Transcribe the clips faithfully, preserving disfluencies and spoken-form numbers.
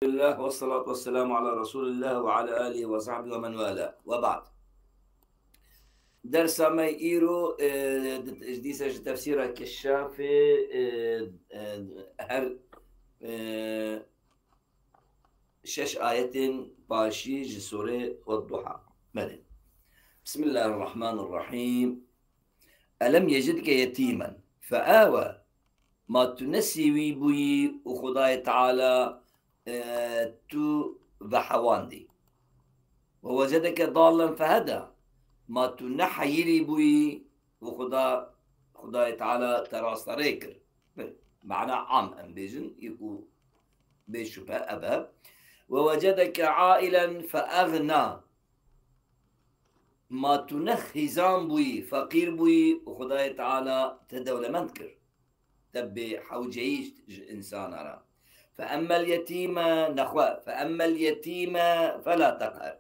Elhamdülillah ve salatu ve selamu ala Resulillah ve ala alihi ve sahbihi ve men wala. Ve ba'd. Dersa me îro, e, di-, dîsa ji tefsîra Keşşafê, e, e, her, e, şeş ayetên paşî ji Sûrê Wedduha. Belê. Bismillahirrahmanirrahim. Elem yecidke yetîmen feawe. Ma tu ne sêwî bûyî û Xwedayê Teala, e, tu vehewandî. Ve wecedeke dallen feheda. Ma tu ne heyirî bûyî û Xuda, Xwedayê Teala te rasterê kir. Mana am em bêjin, yê ku bê şüphe ev e. Ve wecedeke ailen feegna. Ma tu ne xîzan bûyî, feqîr bûyî û Xwedayê Teala te dewlemend kir. Te bê hewceyî ji insana re. Fe emmel yetîme, nexwe, fe emmel yetîme fela teqher.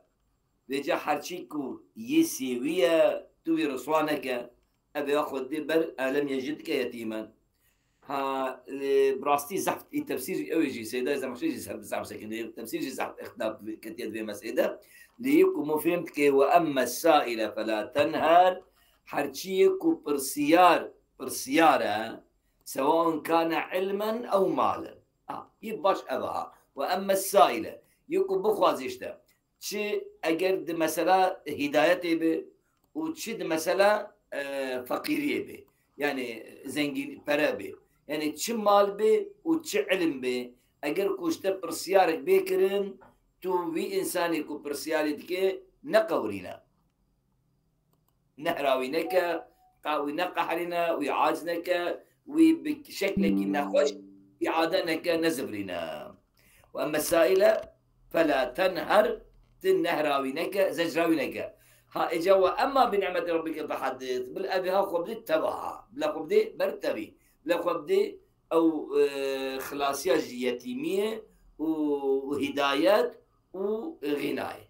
Vêca herçî ku yê sêwî ye, tu wî riswa neke. Ev ya xwe dê ber elem yecîdke yetîmen. Ha, e, bi rastî zehf, î tefsîr ew ê jî, Seyda Zemaxşerî jî zehf, zehf sekine. Tefsîr jî zehf îxtilaf ketiye di vê meselê de. Lê yê ku min fêm dike, "Ve emme saile fela tenher", herçiyê ku pirsiyar, pirsiyar e, sewaun kane ilmen ew malen. Ha, yê baş ev e ha. "Ve emme saile", yê ku bixwaze işte, çi eger di mesela hidayetê be û çi di mesela, e, feqîriyê be. Yani zengîn, pere be. Yani çi mal be û çi ilim be. Eger ku ji te pirsiyarek bê kirin, tu wî insanê ku pirsiyarê dike neqewirîne. Nehrawî neke, qa-, wî neqehrîne, wî aciz neke, wî bi şeklekî nexweş îade neke, nezivirîne. Ve emme saile fela tenher, tu nehrawî neke, zecrawî neke. Ha, êca "Ve emma bi ni'meti rabbike fehaddis", bila ev ê ha xwe bidê teva ha, bila xwe bidê ber tevî, bila xwe bidê ew, e, xilasiya ji yetîmiyê û, û hidayet û, e, xînayê.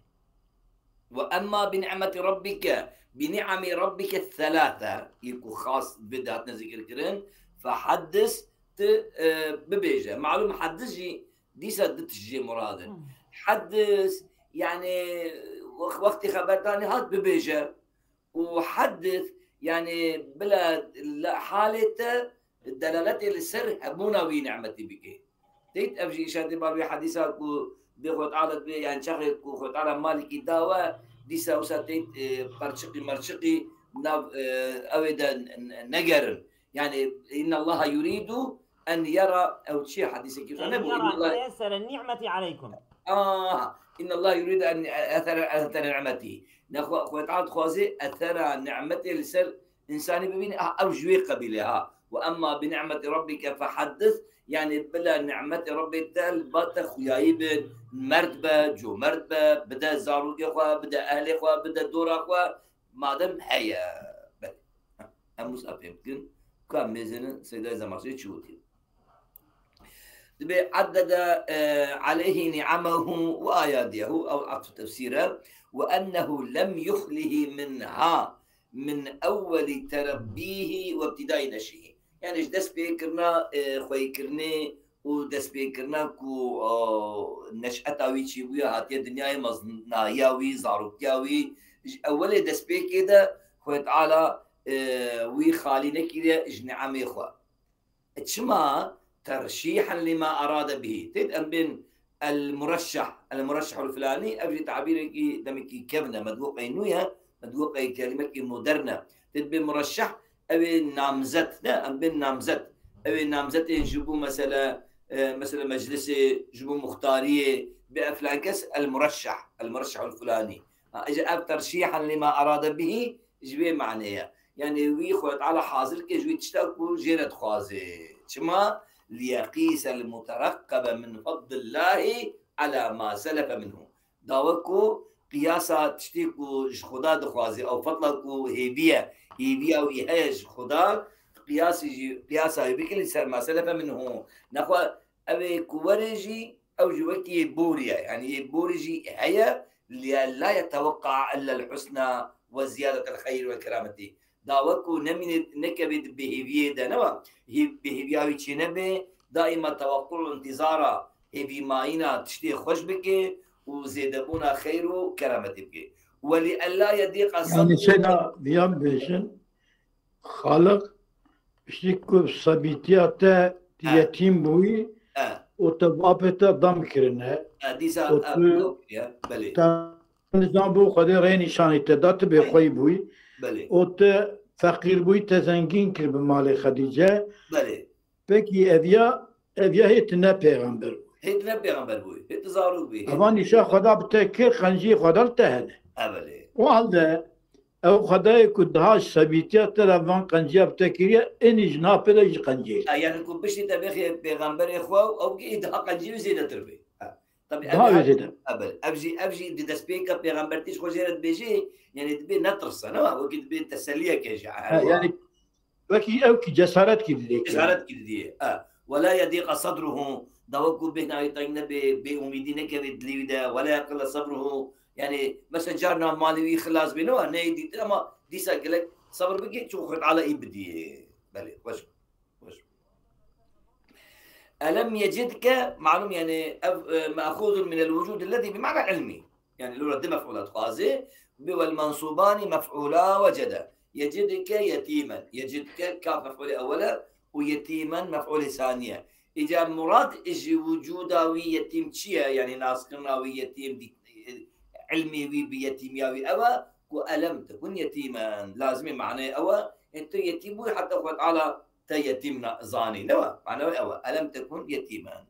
"Ve emma bi ni'meti rabbike, bi ni'emi rabbike selase", yê ku xas vê de hatine zikirkirin, "fehaddis", tu, e, bibêje. Malum haddis jî dîsa du tişt jê murad in. Hmm. Haddis, yani, wex-, wextê xeberdanê hat bibêje. Û haddis, yani, bila le-, halê te delaletê li ser hebûna wî ni'metî bike. Teyt ev jî îşaretê ba wê hedîsa ku bê Xwe Teala dibê, yani çaxê ku Xwe Teala malekî da we, dîsa wisa teyt, e, perçiqî merçiqî nav, e, ew ê de n-, n-, negerin. Yani, "Innallaha yuridu en yera", ew çi ye hedîsekî wisa أن nebû? يرى "Innallaha" أثر النعمة عليكم. Ah, "Innallaha yuridu en ethera, ethera ni'metî." Ne Xwe, Xwe Teala dixwaze ethera ni'metê li ser insanî bibîne, ah, ew ji wê qebîlê ha. "Ve emma bi ni'meti rabbike fehaddis", yani bila ni'metê Rabbê te li ba te xuyayî bin, merd be, comerd be, bide zarokê xwe, bide ehlê xwe, bide dora xwe, madem heye. Belê. Em wisa fêm dikin, ka mêzinin Seyda Zemaxşerî çi gotiye. Dibê addede, e, aleyhi ni'amehu ve ayadiyehu, ew atf tefsîr e, "Ve ennehu lem yuxlihi minha min ewweli terebbîhi ve ibtidai neşihi." Yani ji destpêkirina, e, xweykirinê û destpêkirina ku, e, neş'eta wî çêbûye, hatiye dinyayê, mezinahiya wî, zarokiya wî, ji ewwelê destpêkê de Xwedê Teala, e, wî xalî nekiriye ji ni'emê xwe. Çima? Terşîhen lima erade bihî. Têt em bên el mureşşeh, el mureşşehul filanî, ev jî tabîrekî demekî kevn e, me digot qey nû ye, me digot qey kelimekî modern e. Têt bê mureşşeh, ew ê namzet ne, em bên namzet. Ew ê namzetên ji bo mesele, e, mesele meclisê, ji bo muxtariyê, bê ev filan kes el mureşşeh, el mureşşehul filanî. Ha, îca ev terşîhen lima erade bihî, ji vê manê ye. Yani wî Xwedê Teala hazir ke ji wî tişta ku jê re dixwaze. Çima? Liyeqîsel mutereqqebe min fedlillahî ala ma selefe minhu. Dawe ku qiyasa tiştê ku ji Xuda dixwaze, ew fedla ku hêviye, hêviya wî heye ji Xuda, qiyasî jî, qiyasa wî bike li ser ma selefe minhu. Nexwe ew ê ku were jî, ew jî wekî yê borî ye. Yani yê borî jî heye, liyella yetewekka illa l-husna ve ziyadetel xeyr ve kerametî. Dawe ku nemîne, nekeve di bêhêviyê de, ne wa hê-, bêhêviya wî çênebe, daîma teweqû û intîzara hêvîmayîna tiştê xweş bike û zêdebûna xeyr û kerametê bike. Welî ella yedîqa Yani şeyda viya bêjin, Xaliq piştî ku sebîtiya te yetîm bûyî û te bapê te dam kirine. Dîsa Û tu- ya, belê. Te nizam bû Xwedê rê nîşanî te da, tu bê xweyî bûyî. Belê. Û te feqîr bûyî, te zengîn kir bi malê Xedîce. Belê. Pekî eviya, eviya hê tu ne pêxember bû. Hê tu ne pêxember bûyî. Hê tu zarok bûyî. Hê Evan nîşa Xweda bi te kir, qenciyê Xweda li te hene. E belê. O halde ew Xwedayê ku daha ji sebîtiya te re van qenciya bi te kiriye, ênî ji nav pê de jî qenciyê. E, yani ku piştî te bêxê pêxemberê xwe û ew kî daha qenciyê wî zêdetir bê. E, tabii Daha ev, wê zêde. E, belê. Ev jî, ev jî di destpêka pêxembertî ji xwe jê re dibêjê, yani dibê netirse, ne wa? Wekî dibê teseliyeke jî. Ha, yani wekî ew kî cesaret kî didê. Cesaret kî didiyê. E, wela yedîqa sadruhu, da wekû bêhna wî teng nebe, bêumîdî nekeve dilê wî de, wela yaqila sabruhu, yani mesela carna malê wî xilas bê, ne wa, neyê dîtin ama dîsa gelek sabir bike, çi Xwedê Teala î bidiyê. Belê, xweş. Xweş. Elem yecidke, malum yani ev, e, me'xûzun minel wucûd ellezî bi ma'na ilmî. Yani lora di mef'ûla dixwaze. Bi wel mensûbanî mef'ûla wecede. Yecidke yetîmen. Yecidke kaf mef'ûlê ewwel e û yetîmen mef'ûlê sanî ye. Îca murad ji wicûda wî yetîm çi ye? Yani naskirina wî yetîm, di-, ilmê wî bi yetîmiya wî ew e ku elem tekun yetîmen. Lazimî maneyê ew e. Ê tu yetîm bûyî heta Xwedê Teala te yetîm na-, zanî, ne wa? Mane ew e. Elem tekun yetîmen.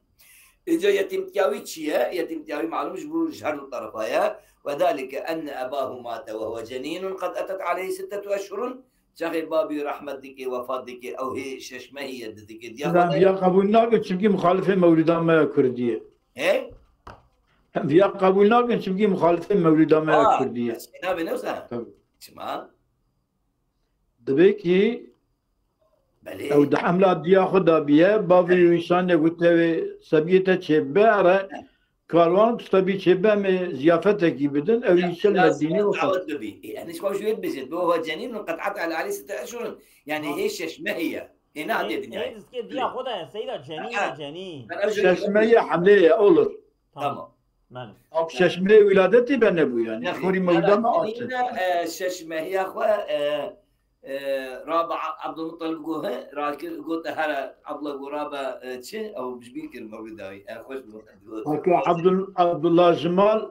Îca yetîmtiya wî çi ye? Yetîmtiya wî malum ji bo ji her du terefa ye. Ve zalike enne ebahu mate ve huve cenînun qed etet aleyhi sittetu eşhurun. Çaxê babî rehmet dike, wefat dike, ew hê şeş mehî ye didike. Diya Ben Xwedê viya qebûl nakin, çimkî muxalifê mewlûda me ya kurdî ye. He? Em viya qebûl nakin, çimkî muxalifê mewlûda me ya Aa, kurdî ye. Nabê ne wisa? Tabii. Çima? Dibê kî Belê. Ew di hemla diya xwe dabiye, bavê wî şanê gote wê sebiyê te çêbibe, ere karwan bi sebî çêbibe, em ê ziyafetekî bidin, ew îşel Medînê wefat. Dawet bibî. E, yani şkol jüyet bizin. Bu huve cenînun qed etet aleyhi sitte eşhurun. Yani hê şeş mehî ye. Hê ne hatiye dinyayê. Hê diskê diya xwe de seyda cenîn Ha. cenîn. Ben ev jüyet Şeş mehî ye, hemlê ye, olur. Tamam. Belê. Ew şeş mehî wiladetî be nebû yani. Nexê, Xorî hela mewlûda me ase. Medîne, e, şeş mehiya xwe, e, e, Rabe Abdulmuttalib got, he, rakir, got, here Abdullah got, Rabe, e, çi? Ew ji bîr kir mewlûda wî. E, xweş bû. Haka Abdul, Abdullah Jimal,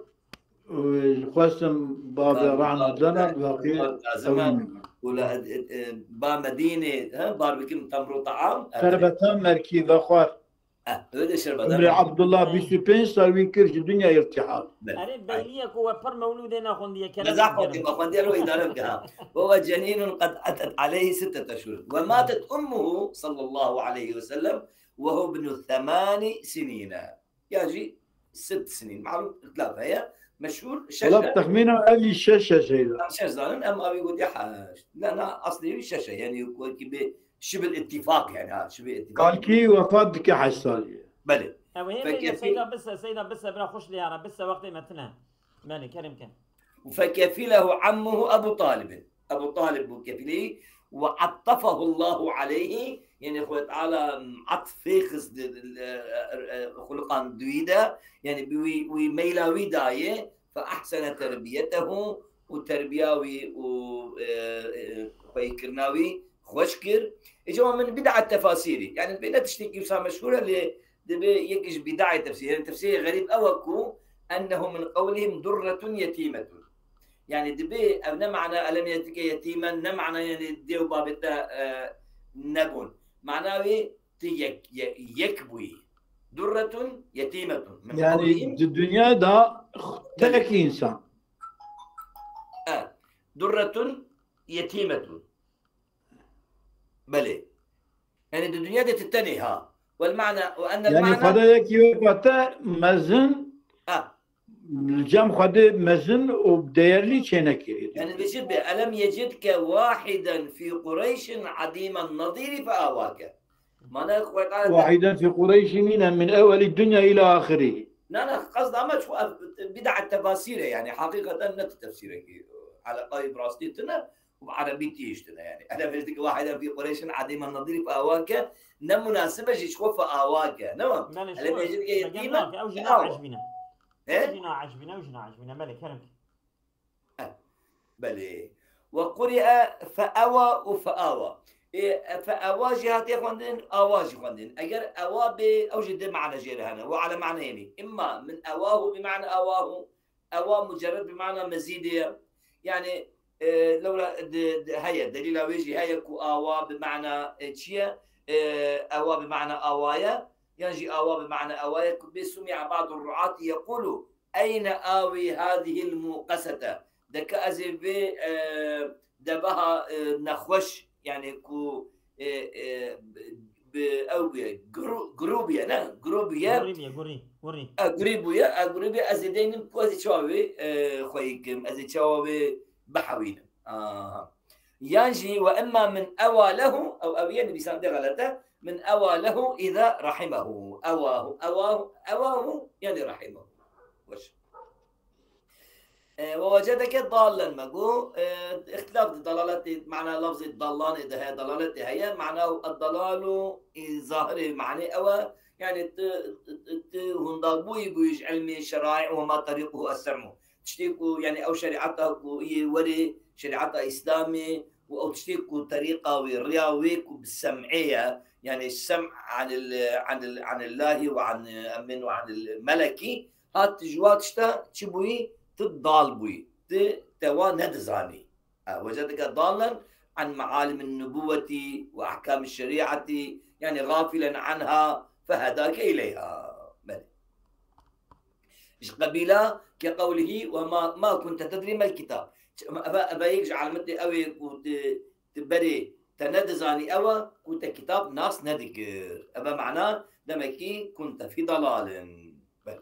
e, xwestim babe Abdullah rahna dana, Jimal, baqî Lazim, ew Ula, e, e, ba Medînê, he, bar bikim temro taam. Şerbeta merkî vexwar. Eh, öyle şerbet. Emrê Abdullah bîst û pênc sal wî kir ji dinya îrtîhal. Erê beyliyek û we pir mewlûdê nexwendiye kerem Mezah bikin. Bakın, bak, ben diyelim o idare bike ha. Ve huve cenînun qed etet aleyhi sittete eşhur. Ve matet ummuhu sallallahu aleyhi ve sellem ve huve ibnu thamani sinine. Ya jî sitt sinin. Malum ihtilaf heye. Meşhur şeş Wala e. texmîna ev jî şeş e şeyda. Em şeş zanin, em avî gotiye heşt. La, na, aslê wî şeş e. Yani wekî bi şibil ittifak yani ha. Şibil ittifak. Kalkî wefat dike heşt salî ye. Belê. Ew hê Peki, bêje seyda bise, seyda bise bira xweş lê hara bise wextê me tine. Belê, kerem ke. Fekefilehu ammuhu Ebu Talibin. Ebu Talib bû kefilî. Ve attafehu Allahu aleyhi. Yani Xwedê Teala atfê xist di, e, e, e, xuluqan duyî de. Yani bi wî, wî meyla wî dayê. Fe ahsene terbiyetehu. Û terbiya wî û, e, e, xweyîkirina wî xweş kir. Ê cema min bid'a tefasîrî. Yani bê ne tiştekî wisa meşhur e lê dibê yek ji bid'ayê tefsîr. Yani tefsîrê xerîb ew e ku ennehu min qewlihim durretun yetîmetun. Yani dibê ev ne mana elem yecidke yetîmen, ne mana yani dê û babê te, e, nebûn. Mana wê tu yek, ye-, yek bûyî. Durretun yetîmetun. Min Yani qewlihim di dünyada tek insan. E, durretun yetîmetun. Belê. Yani di dünya de tu tenê ha. Wel mana, ve ennel Yani mana Xwedê yekî wek te mezin, Ha. li cem Xwedê mezin û değerli çênekirî. Yani dibêjit be, elem yecidke wahiden fî Qureyşin adîmen nadîrî fe avake. Mana Xwedê Teala Wahiden fî Qureyşî nîne min ewelî dunya îla axirî. Na, na, qasda me çi ev bid'a tefasîr e yani. Hakikaten ne tefsîrekî. Eleqayî bi rastî tine. Û bi erebî tî ji tune yani. Ele bêjin ke wahiden fî Qureyşin adîmen nedîrî fe awake, ne munasib e jî ji xwe fe awake. Ne wam? Belê, Ele şû, bêjin ke me gel yetîme, nake, ew jî fe aw. Nacibîne. He? Ew jî nacibîne, ew jî nacibîne. Belê, kerem ki. Belê. Ve quri'e fe ewa û fe awa. Ê, fe ewa jî hatiye xwendin, awa jî xwendin. Eger ewa bê, ew jî di mane jê re hene. Ve ala maneyni. Îmma min ewahu bi mane awahu. Ewa mucerred bi mana mezîdê ye. Yani, e, lewra di, di, heye, delîla wê jî heye ku awa bi mana, e, çi ye? E, ewa bi mana awa ye. Yan jî awa bi mana ewa ye ku bê sumi'a ba'du ru'ati yekulu eyne awi hadihil muqesete. Deke ez ê vê, e, deveha, e, nexweş, yani ku, e, e, bi, bi ew bûye, gru-, gru bûye, ne? Gru bûye. Gurî bûye, gurî, gurî. E, gurî bûye, e, gurî bûye, ez ê deynim ku ez ê çawa wê, e, xweyî kim, ez ê çawa wê bihewînim. Aha. Yan jî ve emma min ewa lehu, ew ew ye nivîsandê xelet e, min ewa lehu îza rahimehu. Ewahu, ewahu, ewahu, yani rahimehu. Weş. E, ve vecedeke dallen me got, e, îxtilaf di dalaletê, mana lafzê dallanê de heye, dalaletê heye, mana dalalu, e, zahirê manê ew e, yani tu, tu, tu hundabûyî bûyî ji ilmê şeraî ve ma tariquhu es-sem'u. Tiştê ku, yani ew şerîeta ku yê werê, şerîeta Îslamê û ew tiştê ku terîqa wê, riya wê ku bi sem'ê ye, yani sem' anil, anil, anillahî ve an, emin ve anil melekî, hat ji wa tişta çi bûyî? Tu dal bûyî. Tu tewa nedizanî. E, vecedeke dalen an mealimin nubuweti ve ahkamiş şerî'eti, yani gafilen anha fehedake ileyha. Belê. Ji qebîla ke qewlihî ve ma, ma kunte tedrî mel kitab. Eve, eve yek ji alametê ew ê ku tu, tu berê te nedizanî ew e ku te kitab nas nedikir. Eve mana demekî kunte fî dalalin. Belê.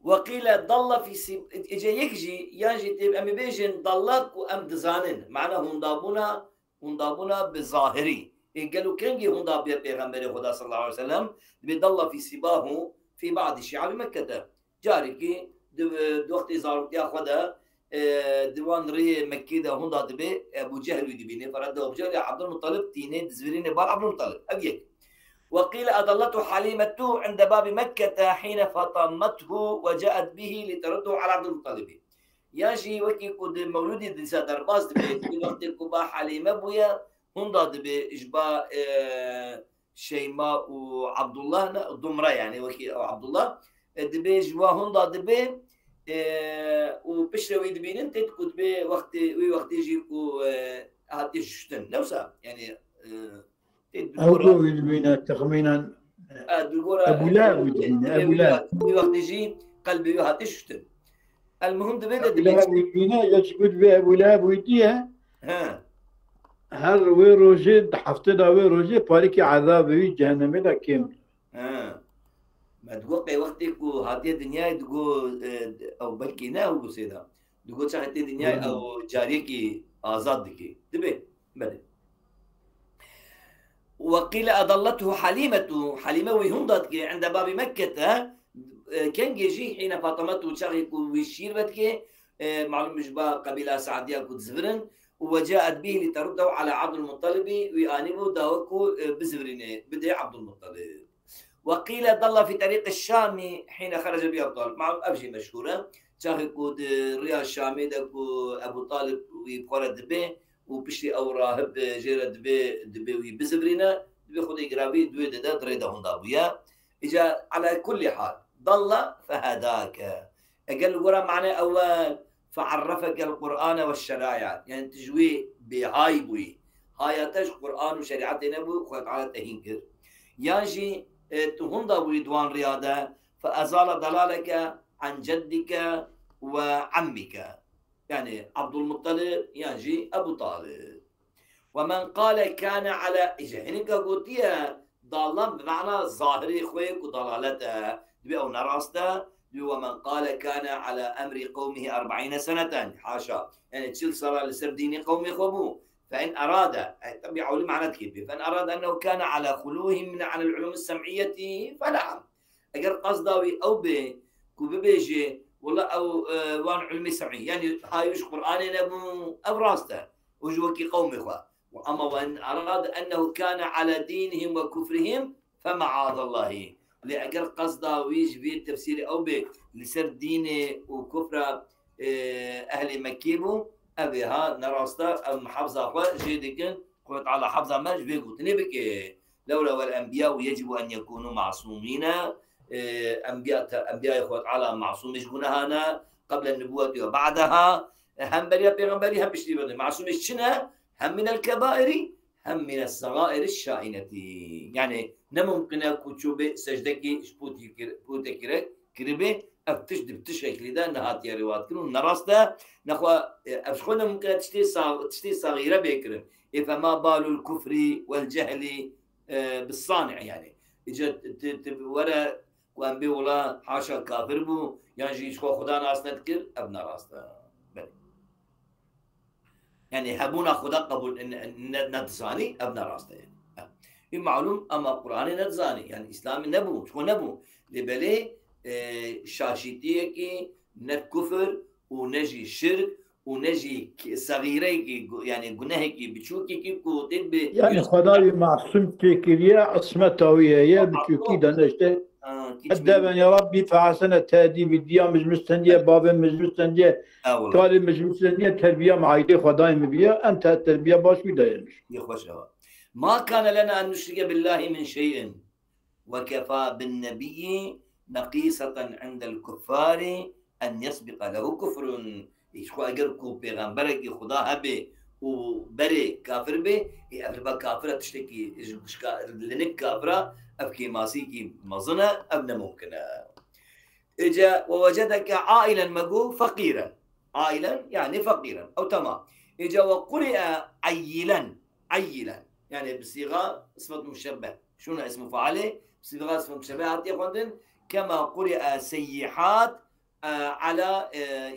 Ve qîle dalla fî sî-, ece yek jî, yan jî tê, em ê bêjin dalla ku em dizanin. Mana hundabûna, hundabûna bi zahirî. Ê gelo kengî hunda bûye Pêxemberê Xweda sallallahu aleyhi ve sellem? Dibê dalla fî sîbahu fî ba'di şi'abi Mekkete. Carekî di, di wextê zaroktiya xwe de, e, di wan rêyê Mekkê de hunda dibê Ebu Cehil wî dibîne. Ferhat de Ebu Cehil ya Abdulmuttalib tîne, dizvirîne bar Abdulmuttalib. Ev yek. Ve qîle adalletu Halîmetu inde babî Mekkete hîne fatamethu ve caet bihî li teruddu ala Abdulmuttalibî. Yan jî wekî ku di mewlûdî dîsa derbas dibe, di wextê ku ba Halîme bûye, hunda dibe ji ba, e, Şeyma û Abdullah ne, Dumre yani wekî ew Abdullah, e, dibe ji wa hunda dibe, e, û piştre wî dibînin, tê ku dibe wextê, wî wextê jî ku, e, hatiye şuştin. Ne wisa? Yani, e, tê Ew dûgora ku wî dibîne, texmînen, e, dûgora Ebu Leheb wî dibîne, Ebu Leheb. Wî wextê jî qelbê wî hatiye şuştin. El muhim dibe de Ebu dibe. Leheb wî dibîne, ya çi ku dibe Ebu Leheb wî diye. He. Her wê rojê, di heftê de wê rojê parîkî ezabê wî cehennemê de kêm. He. Me digot qey wextê ku hatiye dinyayê digot, e, ew belkî ne ew gusê de. Digot çaxê tê dinyayê Hmm. ew cariyekî azad dike. Dibe. Belê. Ve qîle adallethu Halîmetu. Halîme wî hunda dike. Inde babî Mekkete, e, kengê jî hîne Fatimetu çaxê ku wî şîr vedike, e, malûm ji ba qebîla Sa'diya ku dizivirin. Û ve caet bihî li teruddehu ala Abdulmuttalibî, wî anîbû dawe ku, e, bizivirîne, bidê Abdulmuttalib. Ve qîle dalla fî terîqi Şamî hîne xerece bi Ebu Talib. Malûm ev jî meşhûr e. Çaxê ku di riya Şamê de ku Ebu Talib wî bi xwe re dibe û piştî ew rahib, e, jê re dibe, dibe wî bizivirîne, dibe Xwedê giravî di wê de de di rê de hunda bûye. Îca ala kullî hal, dalla fehedake. Eger li gora mane ewel, fe'errefekel Qur'ane ve şeraya. Yani tu ji wê bêhay bûyî. Haya te ji Qur'an û şerîetê nebû, Xwedê Teala te hîn kir. Yan jî, e, tu hunda bûyî di wan riya de, fe ezala dalaleke an ceddike ve emmike. Yani Abdulmuttalib yan jî Ebu Talib. Ve men qale kane ala, îca hinika gotiye, dalan bi mana zahirê xwe ku dalalet e, dibê ew ne rast e, dibê ve men qale kane ala emrî qewmihî erba'îne seneten, haşa. Yani çil sala li ser dînê qewmê xwe bû. Fe in erade, e, tabi ewlî mana dikê pê. Fe in erade ennehu kane ala xulûhî min anil ulûmis sem'iyetî, fe ne'am. Eger qasda wî ew bê ku bibêje, Wala ew, e, wan ilmî seb'î. Yanî, ha ew ji Qur'anê nebû, ev rast e. Û ji wekî qewmê xwe. Ama وإن أراد أنه كان على دينهم وكفرهم فمعاذ الله. Lê eger qesda wî ji vî tefsîrê ew bê, li ser dînê û kufra, e, ehlê Mekkê bû, ev ê ha ne rast e, ev hefza xwe jê dikin, Xwedê Teala hefza me ji vê gotinê bike. لولا والأنبياء يجب أن يكونوا معصومين. E, enbiya, te-, enbiyayê Xwedê Teala masûm ê ji guneha ne, قبل النبوة وبعدها. E, hem beriya pêxemberî hem piştî vê de. Masûm ê ji çi ne? Hem من الكبائر hem من الصغائر الشائنة. Yani ne mumkin e ku çû bê secdekî ji potî kir-, potekî re kiribê, ev tişt di tişt şeklî de nehatiye rêwat kirin û ne rast e. Nexwe, e, ev ji xwe ne mumkin e tiştê sa-, tiştê saxîre bê kirin. Ê فما بال الكفر والجهل, e, بالصانع yani. Îca ti, ti were ku em bê wela haşa kafir bû, yan jî ji xwe Xuda nas nedikir, ev ne rast e. Belê. Yani hebûna Xuda qebûl ne, ne, nedizanî, ev ne rast e yani. Ha. Ê malûm, ama Qur'anê nedizanî, yani Îslamê nebû, ji xwe nebû. Lê belê, e, şaşîtiyekî ne kufir û ne jî şirk û ne jî k-, sexîreyekî gu-, yani gunehekî biçûkekî ku tê bi Yani Xwedayê masûm çêkiriye, ismeta wî heye, biçûkî de neşte. Ha, kî Hep çi devên ya Rabbî fehesene tedî bi diya mijmistendiye, bavên mijmistendiye, Ha, wala. Kalê mijmistendiye, terbiya me aîdê Xwedayê min biya, em te terbiya baş wî dayêmiş. Yê xweş ewa. ما كان لنا أن نشرك بالله من شيء وكفى بالنبي نقيصة عند الكفار أن يسبق له كفر. Ji xwe eger ku pêxemberekî Xuda hebe û berê kafir be, ê ev li ba kafira tiştekî ji, ji ka-, li nik kafira ev kêmasîkî mezin e, ev ne mumkin e. Îca ووجدك عائلا me got فقيرا. عائلا yani فقيرا. Ew tamam. Îca وقرئ عيلا. عيلا. Yani bi sîxa sıfet muşebbeh. Şuna ismu faale, bi sîxa sıfet muşebbeh hatiye xwendin. كما قرئ سيحات, e, على,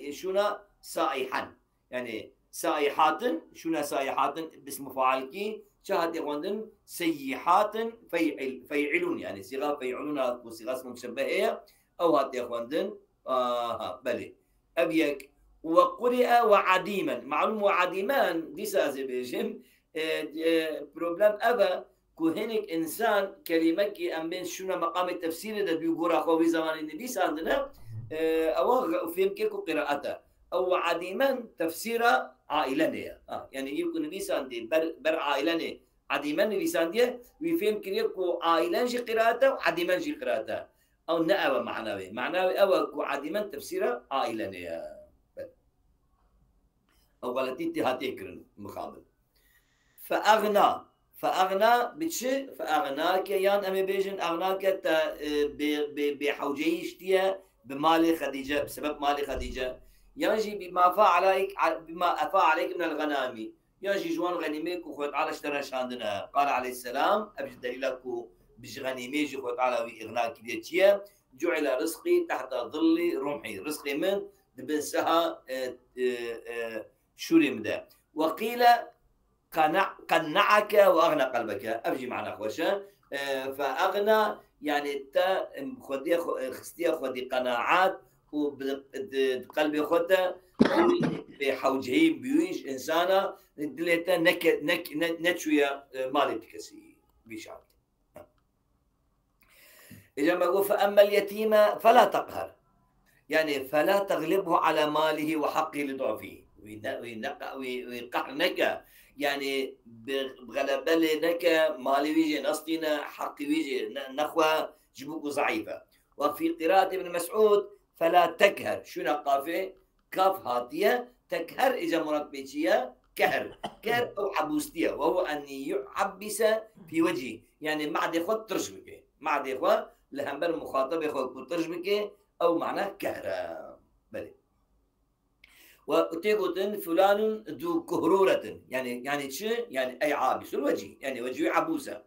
e, şuna saihan. Yani saihatin, şuna saihatin, bismu faal kî, çi hatiye xwendin? Seyyihatin fey'il, fey'ilun. Yani sîxa fey'ilun hat, ku sîxa ismu muşebbeh heye, ew hatiye xwendin. Aha, belê. Ev yek. وقرئ وعديما. Malûm وعديما, dîsa ez ê bêjim, e, e, problem ev e, ku hinek însan kelîmekî em bên şûna meqamê tefsîrê de dû gora xwe wî zemanî nivîsandine, e, ewa fêm ke ku qiraet e. Ew وعديما tefsîra ailenê ye. Ha, yani yê ku nivîsandî ber, ber ailenê عديما nivîsandiye, wî fêm kiriye ku ailen jî qiraet e û عديما jî qiraet e. Ew ne ew e mana wê. Mana wê ew e ku عديما tefsîra ailenê ye. Ew xeletî tê hatiye kirin mixabin. فأغنى. فأغنى bi çi? فأغناك yan em ê bêjin أغناك te, e, bê, bê, bêhewceyî ştiye bi malê Xedîce, bi sebeb malê Xedîce. Yan jî بما أفاء عليك, بما أفاء عليك من الغنائم. Yan jî ji wan xenîmê ku Xwedê Teala ji te re şandine. قال عليه السلام, ev ji delîla ku bi ji xenîmê jî Xwedê Teala wî îxna kiriye çi ye? جعل رزقي تحت ظل رمحي. Rizqê min di bin seha, e, e, e, şûrê min de. وقيل قنع-, قنعك وأغنى قلبك. Ev jî mana xweş e. E, فأغنى, yani te, em, Xwedê xwe, e, xistiye Xwedî qenaat û bi, di, di qelbê xwe te bê hewceyî bûyî ji însana, dilê te neke-, nek-, ne-, neçûye, e, malê ti kesî. Vî şart. Îca me got, فأما اليتيم فلا تقهر. Yani, فلا تغلبه على ماله وحقه لضعفه. Wî ne, wî ne, wî, wî qehr neke. Yani, bi, bi xelebe lê neke, malê wî jê nestîne, heqî wî jê ne, nexwe, ji bo ku zeîf e. وفي قراءة ابن مسعود فلا تكهر. Şûna qafê, kaf hatiye, tekhar îca murad pê çi ye? Kehr. Kehr ew ebûstî ye. وهو أن يعبس في وجهه. Yani me'dê xwe tirş bike. Me'dê xwe li hember muxatabê xwe ku tirş bike, ew mana kehr e. Belê. Û tê gotin, فلان ذو كهرورة. Yani, yani çi? Yani, أي عابس الوجه. Yani, wecî wî ebûs e.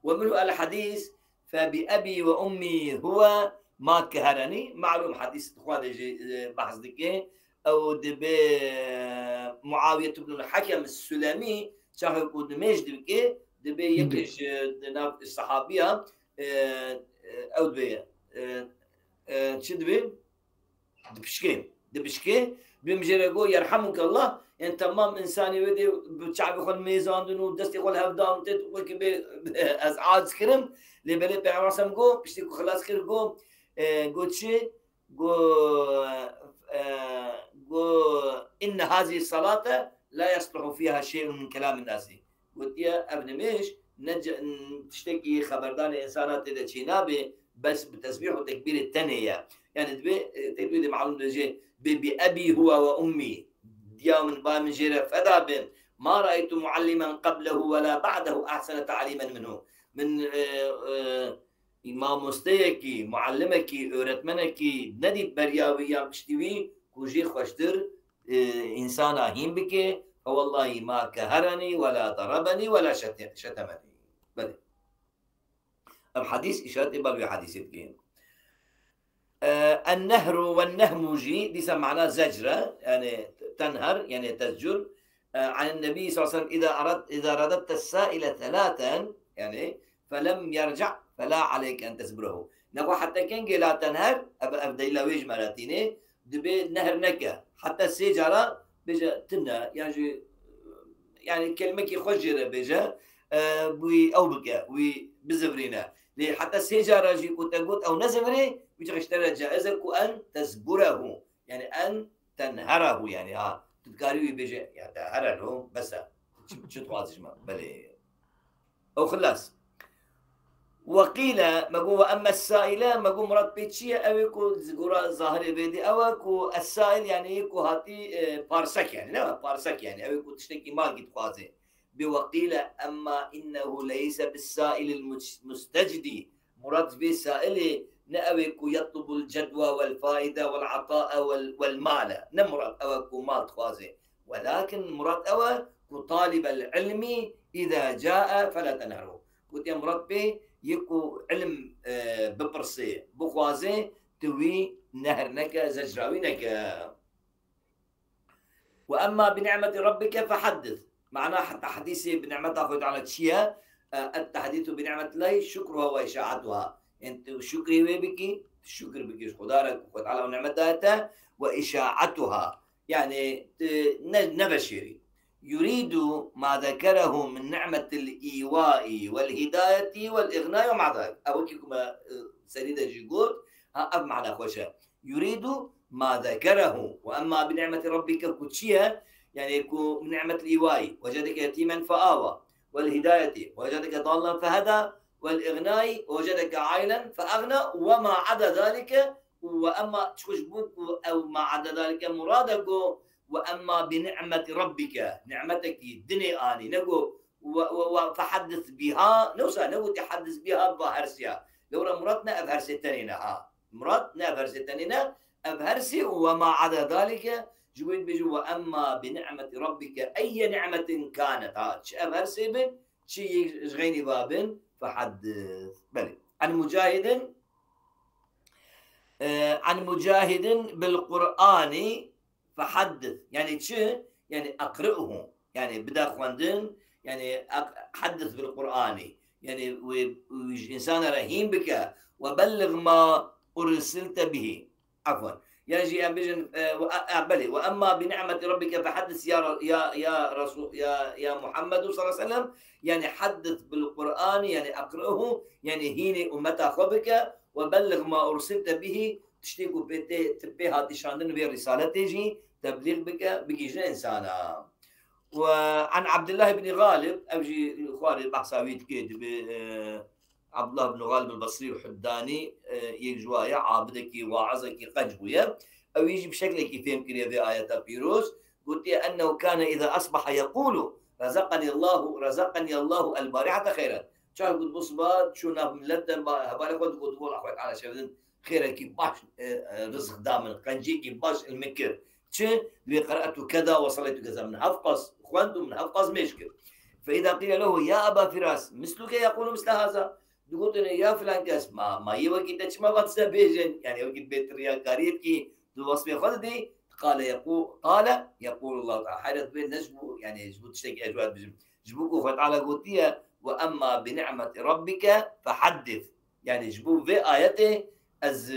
ومنه الحديث فبأبي وأمي هو ما كهرني. Malûm hedîs xwe de jî, e, behs dike. Ew dibe Muawiyet ibn al-Hakem Sulemî çaxê ku nimêj dibike, dibe yekê ji di nav sehabiya, e, e, ew dibe, e, e, çi dibe? Dipişkê. Dipişkê. Bim jê re got, "Yerhamukallah." Yani tamam, insanê wê dê bi çavê xwe mêzandin û destê xwe li hev dan, tê wekî bê ez aciz kirim. Lê belê Peyxember Aleyhisselam got, piştî ku xilas kir, got, e, got çi? Got, e, got, "Inne hazihi salate la yasluhu fiha şey'un min kelamin nasi." Gotiye, "Ev nimêj ne ce-, n-, tiştekî xeberdanê însana tê de çênabê, bes bi tesbîh û tekbîrê tenê ye." Yani dibê, e, tekbîrê malûm dibêje, "Bi, bi ebî huwe ve ummî." Diya min, ba min jê re feda bin. "Ma ra'eytu muallimen qablehu ve la ba'dehu ahsene ta'limen minhu." Min, e, e, mamosteyekî, muallimekî, öğretmenekî nedît beriya wî yan piştî wî ku jê xweştir, e, însana hîn bike. Fe wellahî ma keherenî ve la darabenî ve la şete-, şetemenî. Belê. Ev hadîs îşaretê bal wê hadîsê dike. E, ennehru ve nehmu jî dîsa mana zecre, yani tenher, yani tezcur. E, anin Nebî sallallahu aleyhi ve sellem, "İza arad-, iza radette sâile thelâten", yani, "felem yerci' felâ aleyke en tesburehu." Nexwe heta kengê la tenher, ev, ev delîla wê ji me re tîne, dibê nehr neke. Heta sê cara bêje tune, yan jî, yani kelimekî xweş jê re bêje, e, wî ew bike, wî bizivirîne. Lê heta sê cara jî ku te got ew nezivirê, wî çax ji te re caiz e ku en tesburehu. Yani en tenherehu yani ha. Tu dikarî wî bêje, ya te here lo, bes e. Çi, çi dixwazî ji me? Belê. Ew xilas. Ve qîle, me got, ve emme saile, me got, murad pê çi ye? Ew ê ku zigora zahirê vê dê, ew e ku es-sail yani yê ku hatî, e, parsek yani, ne? Parsek yani. Ew ê ku tiştekî malkî dixwaze. Bi ve qîle, emma innehu leyse bis-sailil mus-, mustecdî. Murad vê sailê ne ew ê ku yetlubul cedwa wel faide wel atae wel, wel male. Ne murad ew e ku mal dixwaze. Welakin murad ew e ku talibel ilmi iza cae fela tenherhu. Gotiye murad pê yê ku ilm, e, bipirsê, bixwaze, tu wî nehr neke, zecra wî neke. Ve emma bi ni'meti rabbike fehaddis. Mana tahdîsê bi nimeta Xwedê Teala çi ye? E, et-tahdîsu bi ni'metillahi şukruha ve işa'atuha. Yani tu şukrê wê bikî, tu şukr bikî ji Xweda re ku Xwedê Teala ew nimet daye te, ve işa'atuha. Yani, e, ne, neveşêrî. Yuridu ma zekerehu min ni'metil îwai vel hidayeti vel ignai ve ma zalik. Ew wekî ku me, e, serî de jî got, ha, ev mana xweş e. Yuridu ma zekerehu. Ve emma bi ni'meti rabbike ku çi ye? Yani ku ni'metil îwai. Vecedeke yetîmen fe awa. Vel hidayeti. Vecedeke dallen fe heda. Vel ignai. Vecedeke ailen fe agna. Ve ma ada zalike. Ve emma çiqu ji bo ku ew ma ada zalike murad e ku ve emma bi ni'meti rabbike. Ni'metekî dinê anî. Ne ku ve, ve, ve fehaddis biha. Ne wisa, ne gotî haddis biha va hersiya. Lewra murad ne ev hersê tenê ne ha. Murad ne ev hersê tenê ne, ev hersê û ve ma ada zalike, ji bo dibêje ve emma bi ni'meti rabbike eyye ni'metin kanet. Ha, çi ev hersê bin, çi yek ji xeynî va bin, fehaddis. Belê. An Mucahidin, e, an Mucahidin bil Qur'ani fehaddis. Yani çi? Yani akri'uhu. Yani bide xwendin. Yani ak-, haddis bil Qur'ani. Yani wê, wê ji însana re hîn bike. Ve bellig ma ursilte bihi. Afwan. Yan jî em bêjin, e, ve, e, e, belê. Ve emma bi ni'meti rabbike fehaddis ya ra-, ya, ya Resul, ya, ya Muhammedu sallallahu aleyhi ve sellem. Yani haddis bil Qur'ani, yani akri'uhu, yani hînê ummeta xwe bike. Ve bellig ma ursilte bihi, tiştê ku pê tê, tu pê hatî şandin vê risaletê jî teblîg bike, bigihîjine însana. Ve an Abdullah ibn Galib, ev jî xwarê behsa wî dike, dibê, e, Abdullah ibn Galib el-Basrî Huddanî, e, yek ji wa ye, abidekî, waizekî qenc bûye. Ew jî bi şeklekî fêm kiriye vê ayeta pîroz. Gotiye, "Ennehu kane iza asbaha yekulu, razaqani Allahu, razaqani Allahu el-barihata xeyran." Çar got, bu siba çû nav millet de ba-, hevalê xwe digot, "Wela xwe Teala şevdin xêrekî baş, e, e, rizq da min, qencêkî baş li min kir." Çi? Dibê, "Qera'tu keza ve saleytu keza." Min hevqas xwend û min hevqas mêj kir. Fe iza qîle lehu, "Ya Eba Firas, misluke yekulu misle haza." Digotine, "Ya filan kes, ma, ma yê wekî te çima va tişte bêjin?" Yani wekî bê tu riyakariyê dikî, tu wasfê xwe didî. Qale yequ-, qale yequlu Allah Teala. Heyret bê ne ji bo, yani ji bo tiştekî ez ji we dibêjim. Ji bo ku Xwedê Teala gotiye, "Ve emma bi ni'meti rabbike fehaddis." Yani ji bo vê ayetê ez,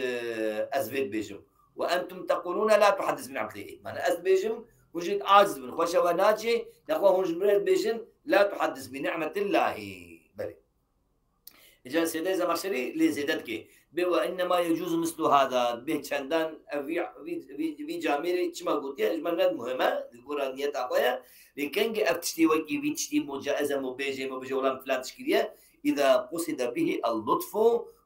ez vê dibêjim. وأنتم تقولون لا تحدث بنعمة الله. Mana ez dibêjim, hûn jî aciz bin, xweşe we naçê, lê xwe hûn ji min re dibêjin, لا تحدث بنعمة الله. Belê. Îcar Seydê Zemexşerî lê zêde dike. Bê وإنما يجوز مثل هذا. Bê çendan ev vî, vî, vî, vî camêrê çima gotiye, ji me ne muhim e, li gora niyeta xwe ye. Lê kengê ev tiştî wekî vî tiştî mo caiz e, mo bêjê, mo bêjê wela min filan tişt kiriye, إذا قصد به اللطف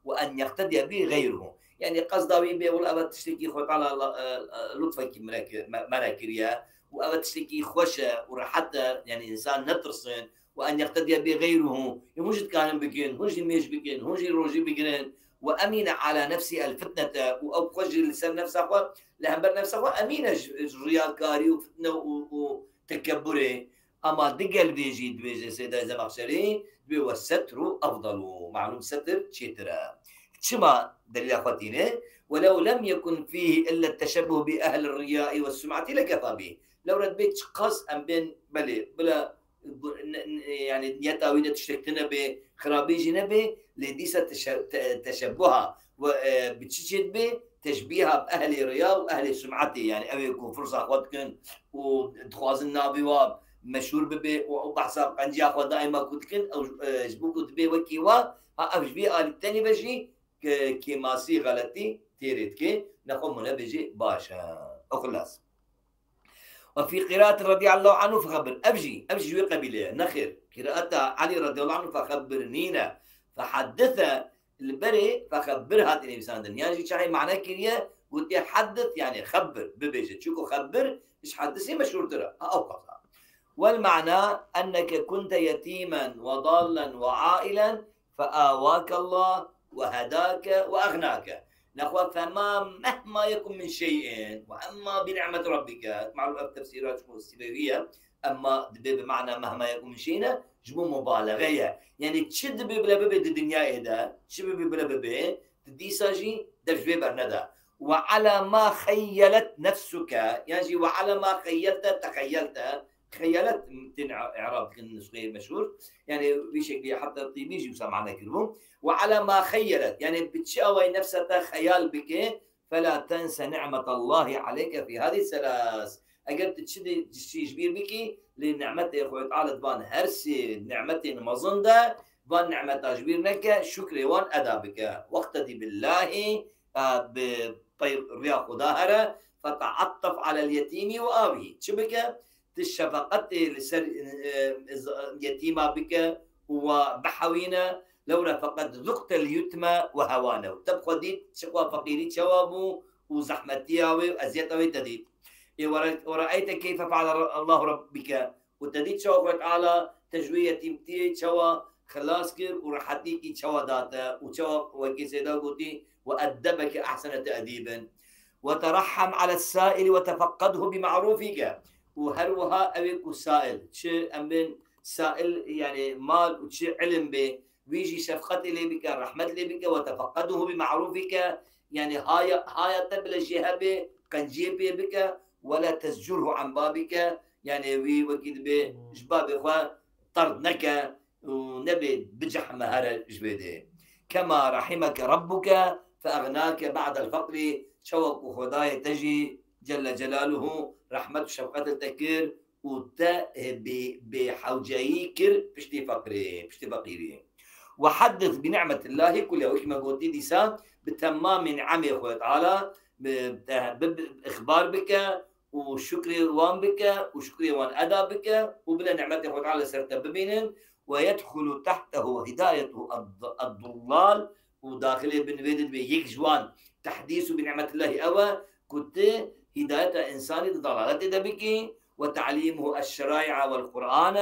وأن يقتدي به غيره. Yanî qesda wî bê, wela ev tiştekî Xwedê Teala, e, e, lutfekî me re kir-, me, me re kiriye û ev tiştekî xweş e û rehet e, yanî însan netirsin. وأن يقتدي به غيره. Hûn jî dikarin bikin, hûn jî mêj bikin, hûn jî rojî bigirin. وأمين على نفسه الفتنة. Û ew xwe jî li ser nefsa xwe, li hember nefsa xwe emîn e ji, ji riyakarî û fitne û, û tekebburê. Ama digel vê jî dibêje Seydê Zemexşerî, dibê والستر أفضل. Malûm setir çêtir e. Çima delîla xwe tîne? ولو لم يكن فيه إلا التشبه بأهل الرياء والسمعة لكفى به. Lewra dibê çiqas em bên, belê, bila bu, ne, ne, yani niyeta wî de tiştek tune bê, xirabî jî nebê, lê dîsa teşe-, te-, teşebbuha we, e, bi çi çê dibê? Teşbîha bi ehlê riya û ehlê sum'etê, yani ew ê ku firza xwe dikin û dixwazin navê wa meşhûr bibe û ew behsa qenciya xwe daîma ku dikin, ew, e, ji bo ku dibê wekî wa, ha ev ji vê alî tenê ve jî ke-, kêmasî, xeletî têrê dike, nexwe mûne bêjê baş e. Xilas. وفي قراءة رضي الله عنه فخبر. Ev jî, ev jî ji wê qebîlê ye. Nexêr. Qiraeta Elî radıyallahu anhu fexebir nîne. Fehaddise li berê fexebir hatî nivîsandin. Yan jî çaxê mane kiriye, gotiye haddis, yani xebir, bibêje. Çunku xebir ji haddisê meşhûrtir e. Ha, ew qasa. والمعنى أنك كنت يتيما وضالا وعائلا فآواك الله وهداك وأغناك. Nexwe فما مهما يكن من شيء وأما بنعمة ربك. Malûm ev tefsîra çi Sîbewî ye. Emma dibê bi mana مهما يكن من شيء ne, ji bo mubalexe ye. Yani çi dibê bile bibê di dinyayê de, çi bibê bile bibê, di dîsa jî dev ji vê bernede. وعلى ما خيلت نفسك, yan jî وعلى ما خيلت تخيلت. Xeyalet tên î-, î'rab dikin nusxeyê meşhûr. Yani vî şeklî heta Tîbî jî wisa mane kiribû. وعلى ما خيلت, yani bi çi awayî nefsa te xeyal bike, فلا تنس نعمة الله عليك في هذه الثلاث. Eger tu çi de, çi ji bîr bikî, lê nimetê Xwedê Teala di van her sê nimetên mezin de, van nimeta ji bîr neke, şukrê wan eda bike. واقتد بالله, e, bi pey riya Xuda here, فتعطف على اليتيم وآوه. Çi bike? Tu şefeqetê li ser, e, z-, yetîma bike û wa bihewîne. Lewra فقد ذقت اليتم وهوانه. Te bi xwe dît çiqwa feqîrî çawa bû û zehmetiya wê û eziyeta wê te dît. Ê, ورأيت كيف فعل الله بك. Û te dît çawa Xwedê Teala te ji wê yetîmtiyê çawa xilas kir û rehetîkî çawa da te û çawa wekî Seyda gotî, وأدبك أحسن تأديب. وترحم على السائل وتفقده بمعروفك. Û her wiha ew ê ku sail, çi em bên sail, yani mal û çi ilim bê, wî jî şefqetê lê bike, rehmet lê bike, وتفقده بمعروفك, yani haya, haya te bile jê hebe, qenciyê pê bike, ولا تزجره عن بابك, yani wî wekî dibê ji babê xwe terd neke û nebê bicehme here ji vê dê. كما رحمك ربك فأغناك بعد الفقر, çawa ku Xwedayê te jî Celle Celaluhu rehmet û şefqet li te kir û te, e, bê, bêhewceyî kir piştî feqirê, piştî feqîrî. وحدث بنعمة الله كلها, wekî me gotî dîsa bi temamê ni'emê Xwedê Teala, bi, te, bi, bi, ixbar bike û şukrê wan bike û şukrê wan eda bike û bile ni'metê Xwedê Teala li ser te bibînin. ويدخل تحته هداية الض-، الضلال, û daxilê bin vê de dibe yek ji wan tehdîs û bi ni'metillahî ew e ku tu hîdayeta însanî di dalaletê de bikî, وتعليمه الشرائع والقرآن,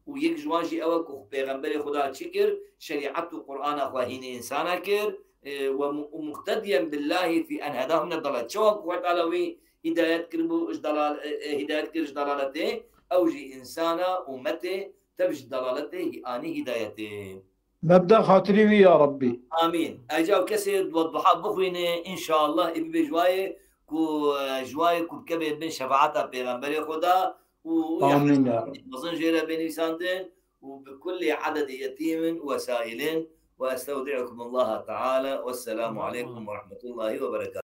û yek ji wan jî ew e ku pêxemberê Xuda çi kir, şerîet û Qur'ana xwe hînî însana kir, e, وم-، ومقتديا بالله في أن هداه من الضلال. Çawa ku Xwedê Teala wî hîdayet kiribû ji dalal-, e, e, hîdayet kir ji dalaletê, ew jî însana, ummetê, tev ji dalaletê anî hîdayetê. Mebda xatirî wî ya Rabbî. Amîn. Eca kesê we duha bixwîne, înşallah, ê bibe ji wayê ku, e, ji wayê ku bikeve bin şefaeta Pêxemberê Xweda û Amîn ya. Mezin jê re bê nivîsandin û bi kulli adedi yetîmin we sailin. وأستودعكم الله تعالى. والسلام عليكم ورحمة الله وبركاته.